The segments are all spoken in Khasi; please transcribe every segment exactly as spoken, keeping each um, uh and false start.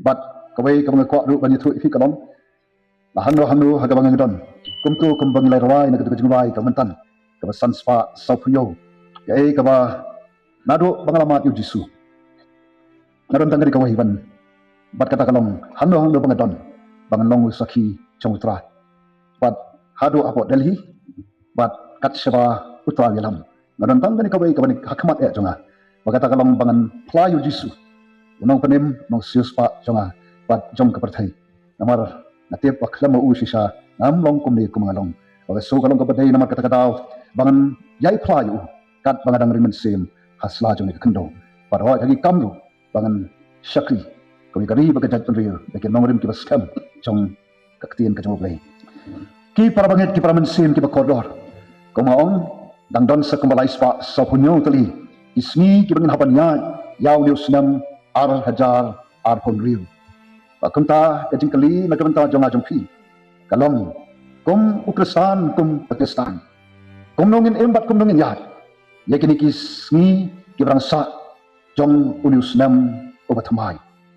Bad kawei kaba nga kwah ruh ban ïathuh ïa phi ka long, la hangno hangno ha kaba nga don, kumto kumba ngi la rwai na kata ka jingrwai ka mynta kaba san spah sawphew hynñiew, kaei kaba naduh ba nga la mad ïa u Jisu, nga don tang kane kawei ban, bad kata ka long hangno hangno ba nga don, ba ngan long u sakhi jong u Trai. Bad haduh hapoh Delhi, bad kat shaba u Trai u ïalam, nga don tang kane kawei kaba nyngkong ha khmat eh jong nga, bad kata ka long ba ngan phla ïa u Jisu, u Nongpynim, u Nongsiewspah jong nga bad jong ka pyrthei. Namar nga tip ba khlem ma u shisha ngam long kumne kumba nga long. Bad ka shu ka long kaba dei namar kata ka daw ba ngan ïai phla ïa u, katba nga dang ri mynsiem ha sla jong kane ka khyndew, bad hooid ha ki kam ruh ba ngan shakri kum ïa ka ri bad ka jaitbynriew da ki nongrim kiba skhem jong ka ktien ka jong U Blei. Ki para bangeit, ki para mynsiem kiba kordor, kumba ong, dang don sa kumba lai spah sawphew hynñiew tylli ki sngi kiba ngin hap ban ïaid ïa une u snem ar hajar arphew hynriew. Bad kumta ka jingkylli na ka bynta jong nga jong phi ka long, kum u Khristan, kum u Khristan, kumno ngin im bad kumno ngin ïaid ïa kine ki sngi kiba dang sah jong une u snem uba thymmai?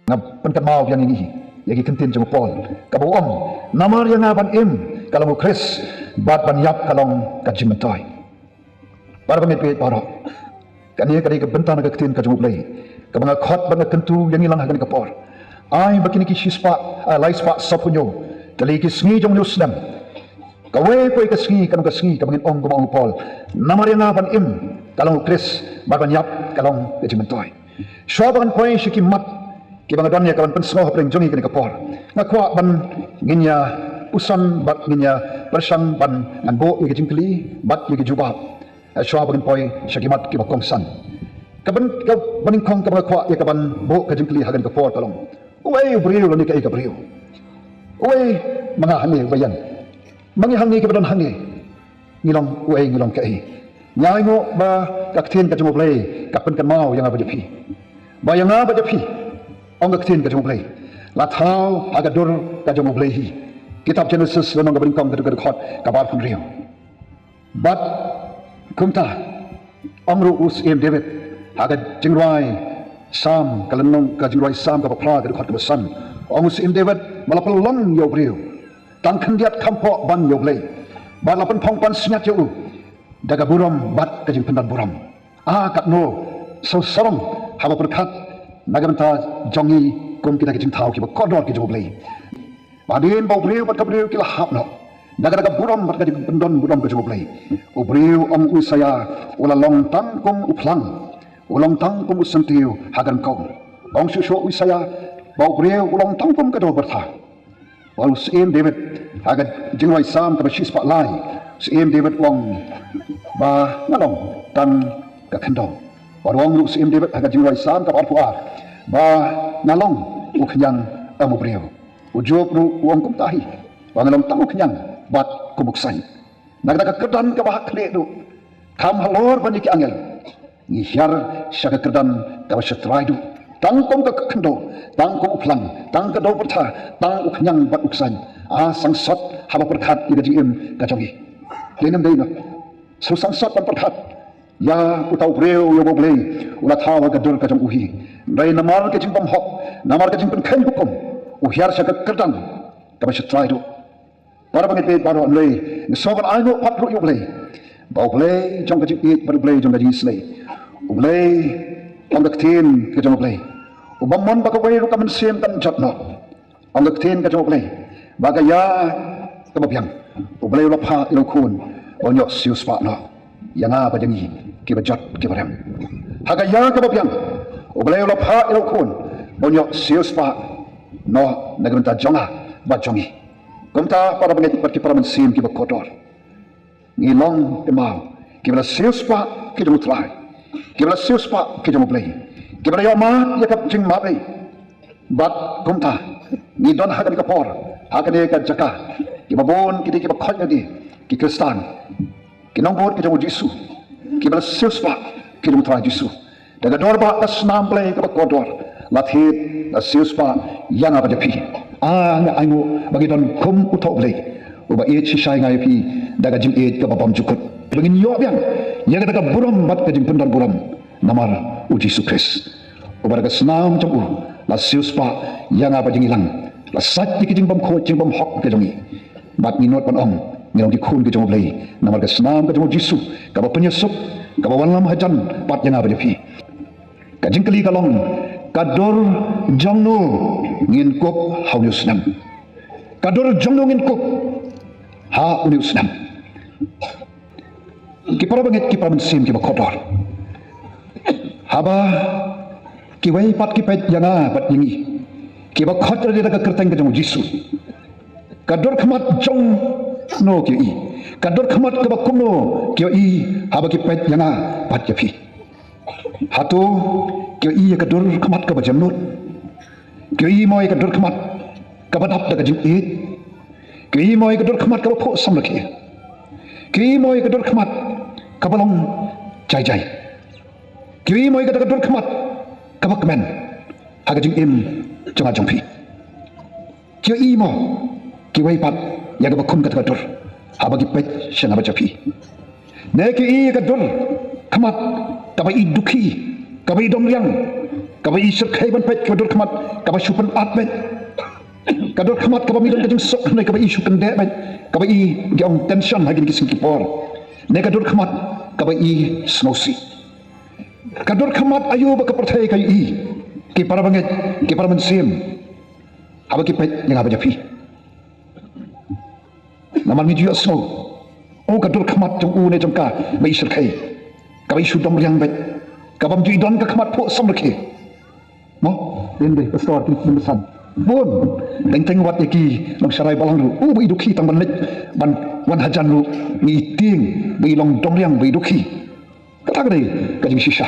Nga pynkynmaw biang ïa ngi ïa ki ktien jong u Paul, kaba u ong, namar ïa nga ban im ka long u Khrist, bad ban ïap ka long ka jingmyntoi. Para bangeit baroh, kane ka dei ka bynta na ka ktien ka jong U Blei kaba nga khot bad nga kyntu ïa ngi lang ha kane ka por. Ai ba kine ki shi spah, ah, lai spah sawphew hynñiew tylli ki sngi jong une u snem, kawei kawei ka sngi kan long ka sngi kaba ngin ong kumba ong u Paul, namar ïa nga ban im ka long u Khrist, bad ban ïap ka long ka jingmyntoi. Shuwa ba ngan poi sha ki mat kiba nga don ïa ka ban pynsngew hapdeng jong ngi kane ka por, nga kwah ban ngin ïa puson bad ngin ïa pyrshang ban ngan buh ïa ka jingkylli bad ïa ka jubab. Eh, shuwa ba ngin poi sha ki mat kiba kongsan, ka ban, kaba nyngkong kaba nga kwah ïa ka ban buh ka jingkylli ha kane ka por ka long, uei u briew lane kaei ka briew? Uei ma nga hangne, uba ïeng ma ngi hangne, kiba don hangne, ngi long uei, ngi long kaei? Ngi ainguh ba ka ktien ka jong U Blei ka pynkynmaw ïa nga bad ïa phi, ba ïa nga bad ïa phi, ong ka ktien ka jong U Blei, la thaw ha ka dur ka jong U Blei hi. Kitab Jenesis lynnong kaba nyngkong, ka dkhot kaba arphew hynriew. Bad kumta ong ruh u Syiem David ha ka jingrwai Salm, ka lynnong, ka jingrwai Salm kaba phra, ka dkhot kaba san, ong u Syiem David, ba la pynlong ïa u briew tang khyndiat kham pop ban ïa U Blei, bad la pynphong pansngiat ïa u da ka burom bad ka jingpyndonburom. Ah, katno sngewsarong haba pyrkhat na ka bynta jong ngi kum kita ki jingthaw kiba kordor ki jong U Blei. Hadien ba u briew bad ka briew ki la hap noh na kata ka burom bad ka jingpyndonburom ka jong U Blei, u briew, ong u Isaïah, u la long tang kum u phlang, u long tang kum u syntiew ha ka ryngkaw. Ong shuh shuh u Isaïah ba u briew u long tang kum ka dor byrtha. Bad u Syiem David ha ka jingrwai Salm kaba shispah lai, u Syiem David u ong ba nga long tang ka khyndew. Bad u ong ruh u Syiem David ha ka jingrwai Salm kaba arphew ar ba nga long u khñiang, em u briew. U Job ruh u ong kumta hi, ba nga long tang u khñiang bad kum u ksaiñ. Na kata ka kyrdan kaba ha khlieh duh, kham halor ban ïa ki angel, ngi hiar sha ka kyrdan kaba sha trai duh, tang kum ka khyndew, tang kum u phlang, tang ka dor byrtha, tang u khñiang bad u ksaiñ. Ah, sangsot haba pyrkhat ïa ka jingim ka jong ngi. Dei ne ym dei noh? Sngewsangsot ban pyrkhat ïa uta u briew ïa uba U Blei u la thaw ha ka dur ka jong u hi. Hynrei namar ka jingbymhok, namar ka jingpynkheiñ hukum, u hiar sha ka kyrdan kaba sha trai duh. Para bangeit baroh, hynrei ngi sngewbha ban ainguh pat ruh ïa U Blei, ba U Blei jong ka jingïeit bad U Blei jong ka jingisynei, U Blei, ong ka ktien ka jong U Blei, u bym mon ba kawei ruh ka mynsiem kan jot noh. Ong ka ktien ka jong U Blei ba ha ka ïa kaba biang U Blei u la phah ïa u Khun ba un ïoh siewspah noh ïa nga bad ïa ngi kiba jot kiba rem. Ha ka ïa kaba biang U Blei u la phah ïa u Khun ba un ïoh siewspah noh na ka bynta jong nga bad jong ngi. Kumta, para bangeit bad ki para mynsiem kiba kordor, ngi long te mo kiba la siewspah ki jong U Trai, kiba la siewspah ki jong U Blei, kiba la ïoh mad ïa ka jingmabei. Bad kumta, ngi don ha kane ka por, ha kane ka jaka, kiba bun ki dei kiba khot ïa ki, ki Khristan, ki nongbud ki jong U Jisu, kiba la siewspah ki jong U Trai Jisu. Da ka dor bad ka snam Blei kaba kordor, la thied, la siewspah ïa nga bad ïa phi. Ah, nga ainguh ba ngi don kum uta U Blei uba ïeit shisha ïa nga ïa phi da ka jingïeit kaba bymjukut, ba ngin ïoh biang ïa kata ka burom bad ka jingpyndonburom namar U Jisu Khrist, uba da ka snam jong u La siewspah ïa nga bad ïa ngi lang. La sait ïa ki jingbymkhuid jingbymhok ka jong ngi. Bad ngi nud ban ong, ngi long ki khun ka jong U Blei namar ka snam ka jong U Jisu, kaba pynïasuk, kaba wanlam hajan pat ïa nga bad ïa phi. Ka jingkylli ka long, ka dur jong no ngin kup ha une u snem? Ka dur jong no ngin kup ha une u snem? Ki para bangeit, ki para mynsiem kiba kordor, haba kiwei pat ki peit ïa nga bad ïa ngi, kiba khot ïa da ka kyrteng ka jong U Jisu, ka dur khmat jong no ki ïohi? Ka dur khmat kaba kumno ki ïohi haba ki peit ïa nga bad ïa phi? Hato ki ïohi ïa ka dur khmat kaba jemnud? Ki ïohi mo ïa ka dur khmat kaba dap da ka jingïeit? Ki ïohi mo ïa ka dur khmat kaba phuh samrkhie? Ki ïohi mo ïa ka dur khmat kaba long jai jai? Ki ïohi mo ïa ka dur khmat kaba kmen ha ka jingim jong nga jong phi? Ki ïohi mo kiwei pat ïa kaba kum kata ka dur haba ki peit sha nga bad sha phi? Ne ki ïohi ïa ka dur khmat kaba i dukhi, kaba i domriang, kaba i shyrkhei ban peit, ka dur khmat kaba shu pynat beit, ka dur khmat kaba mih don ka jingsuk, ne kaba i shu kyndeh beit, kaba i, ki ong, tension ha kine ki sngi ki por? Ne ka dur khmat kaba i sngewsih? Ka dur khmat aïu ba ka pyrthei ka ïohi, ki para bangeit, ki para mynsiem, haba ki peit ïa nga bad ïa phi? Namar ngi ju ïohsngew, o, ka dur khmat jong u ne jong ka ba i shyrkhei, kaba i shu domriang beit, kabym ju i don ka khmat phuh samrkhie. Mo, ïa dei, pastor, ki ïa pynsan. Bun, teng teng wat ïa ki nongsharai balang ruh, u ba i dukhi tang ban leit ban wan hajan ruh, ngi i tieng ba i long domriang, ba i dukhi. Kata ka dei ka jingshisha.